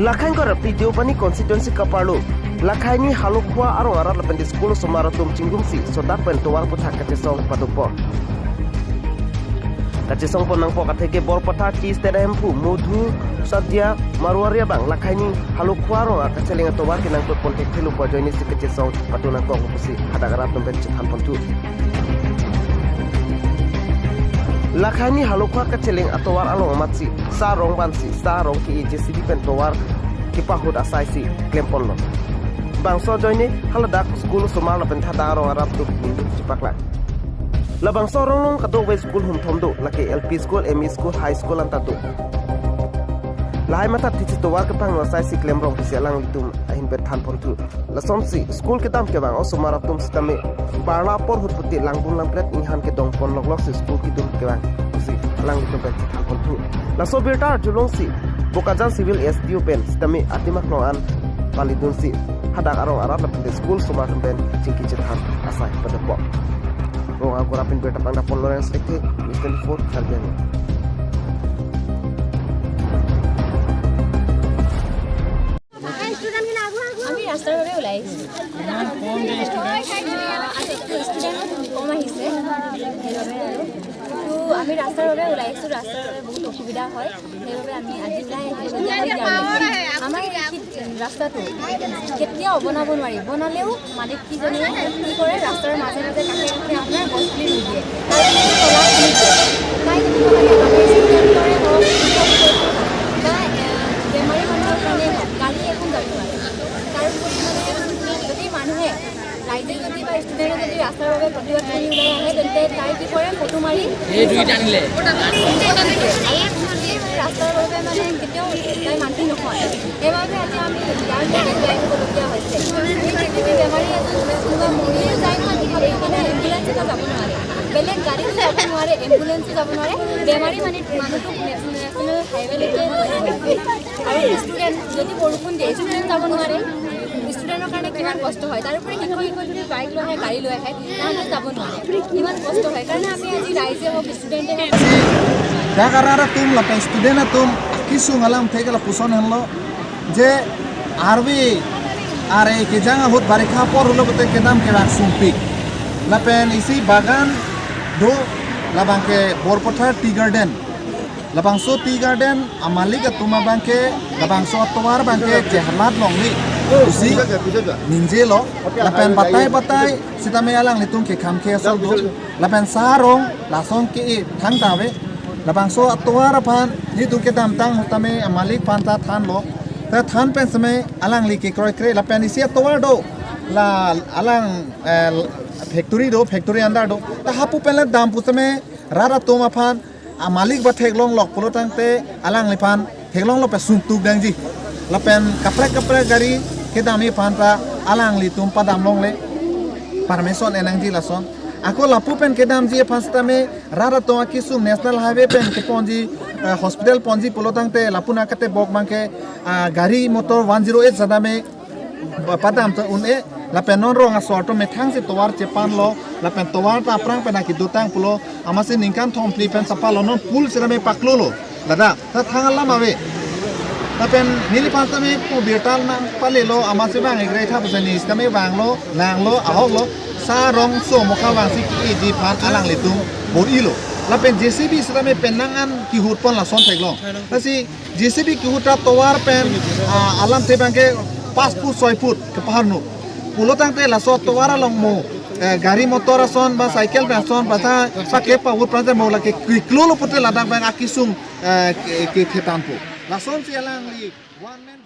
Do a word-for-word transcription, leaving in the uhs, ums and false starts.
Lakhain Korapli Deopani constituency keparlo Lakhaini Halokhua arong arat lapen school osomar atum chingrumsi sodak pen tovar aputhak kachesong padopo. Kachesong pon nangpo katheke Borpatha Tea Estate ahemphu Modhu Sadia Marwari abang Lakhaini Halokhua arong akacheleng atovar kenangtut pon thekthelo pu ajoinesi kachesong patu nangkok pusi hadak arat atum pen chethan ponthu. Lakhaini Halokhua kacheleng atovar along amatsi sa arong vansi sa arong ke-e J C B pen tovar kepahut asaisi klem ponlo. Bangso ajoine haladak school osomar lapen hadak arong arat atum ningduk chepaklang. Labangso arong along kadokave school humthom do, lake L P school, M E school, high school anta do. Lahai matha thitsi tovar kepahut asaisi klemrong pusi alanglitum ahin pen than ponthu. Lasonsi school kedam kevang osomar atum sitame parla apor ahut puti langbung langpret inghan kedong pon lokloksi school kedam kevang pusi alanglitum pen chethan ponthu. Laso abirta arjulongsi Bokajan Civil S D O pen sitame atim aklong an palidunsi hadak arong arat lapen school osomar atum pen chingki chethan asai padopo. Rong Angkor apin birta pangdapon Lawrence Lekthe, News twenty-four, Karbi Anglong. আমি ৰাস্তাৰ বাবে ওলাই আহিছোঁ। আজিতো ষ্টুডেণ্ট কম আহিছে, সেইবাবে আৰু। তো আমি ৰাস্তাৰ বাবে ওলাই আহিছোঁ, ৰাস্তাৰ বাবে বহুত অসুবিধা হয়, সেইবাবে আমি আজি ওলাই আহিছোঁ। আমাৰ এই ৰাস্তাটো কেতিয়াও বনাব নোৱাৰি, বনালেও মালিক কিজনে কি কৰে, ৰাস্তাৰ মাজে মাজে কাষে কাষে আপোনাৰ গছ পুলি ৰুই দিয়ে। তাৰ পিছত তলা খুলি দিয়ে। তাই সেইটো নালাগে, আমাৰ ষ্টুডেণ্টৰে হওক, শিক্ষকসকলৰে হওক, বা, এ, বেমাৰী মানুহৰ কাৰণে হওক, গাড়ী এখন যাব নোৱাৰে। তাৰ উপৰি মানে যদি মানুহে, ৰাইজে যদি বা ষ্টুডেণ্টে যদি ৰাস্তাৰ বাবে প্ৰতিবাদ কৰি ওলাই আহে, তেন্তে তাই কি কৰে, ফটো মাৰি এই দুই টানিলে। আৰু ৰাস্তাৰ বাবে মানে কেতিয়াও তাই মান্তি নহয়। সেইবাবে আজি আমি ইয়াৰ কাৰণে ওলাই আহিবলগীয়া হৈছে। আমি যদি বেমাৰী এজন কোনোবা মৰিও যায় নহয়, তথাপিও মানে এম্বুলেঞ্চ এটা যাব নোৱাৰে, বেলেগ গাড়ীও যাব নোৱাৰে, এম্বুলেঞ্চো যাব নোৱাৰে। বেমাৰী মানে মানুহটো নেশ্যনেল হাইৱেলৈকে আৰু ষ্টুডেণ্ট যদি বৰষুণ দিয়ে, ষ্টুডেণ্ট যাব নোৱাৰে। ষ্টুডেণ্টৰ কাৰণে কিমান কষ্ট হয়। তাৰোপৰি শিক্ষক শিক্ষয়িত্ৰী বাইক লৈ আহে, গাড়ী লৈ আহে, তাহাঁতে যাব নোৱাৰে। কিমান কষ্ট হয়। কাৰণে আমি আজি ৰাইজে হওক, ষ্টুডেণ্টে হওক, Dak arat atum lapen student atum kesung alamthe ke lapuson henlo, je arve are kejang ahut barikha apor ahut pulote kedam kevang sumpik. Lapen isi bagan do, labang ke Borpatha Tea Garden. Labangso Tea Garden amalik atum abang ke labangso atovar abang ke chehalat longri pusi ningjelo. Lapen batai batai sitame alanglitum ke kham ke asal do. Lapen sa arong lason ke-e thangta ave. Labangso atovar aphan nelitum kedamtang ahut tame amalik aphanta thanlo. Ta than pen sitame alangli kekroikre, lapen isi atovar do, la alang, eh, factory do, factory under do. Ta hapu pen le dam pu sitame rat atum aphan amalik ba theklonglok pulo tangte alangliphan theklonglo pen sungtuk dangji. Lapen kaprek kaprek gari kedamji aphanta alanglitum padam longle, permission en nangji lason. Ako lapu pen kedamji aphan sitame rat atum akesung National Highway pen keponji, eh, hospital ponji pulo tangte lapu na kate bok abang ke, ah, gari motor one zero eight sitame padam ta un-e, lapen non rong asor atum methangsi tovar chepanlo, lapen tovar ta aphrang pen kedotang pulo, amatsi ningkan thom phli pen sapalo, non pool sitame paklolo, ladak ta thang alam ave. Lapen neliphan sitame pu birta nangpalelo, amatsi vang-ikre tha pusi ne sitame vanglo, nanglo, ahoklo, sa arong so mokha vangsi ke-eji aphan alanglitum bor-ilo. Lapen J C B sitame penang an kehut pon lason theklong. Lasi J C B kehut ta tovar pen, ah, alamthe abang ke pas foot soi foot kepaharno. Pulo tangte laso tovar along mo, eh, gari motor ason ba cycle pen ason ba sa paklep pavut prang mo lake keklolo pute ladak abang akesung, eh, ke, ke, kethanpo. Lasonsi alangli one man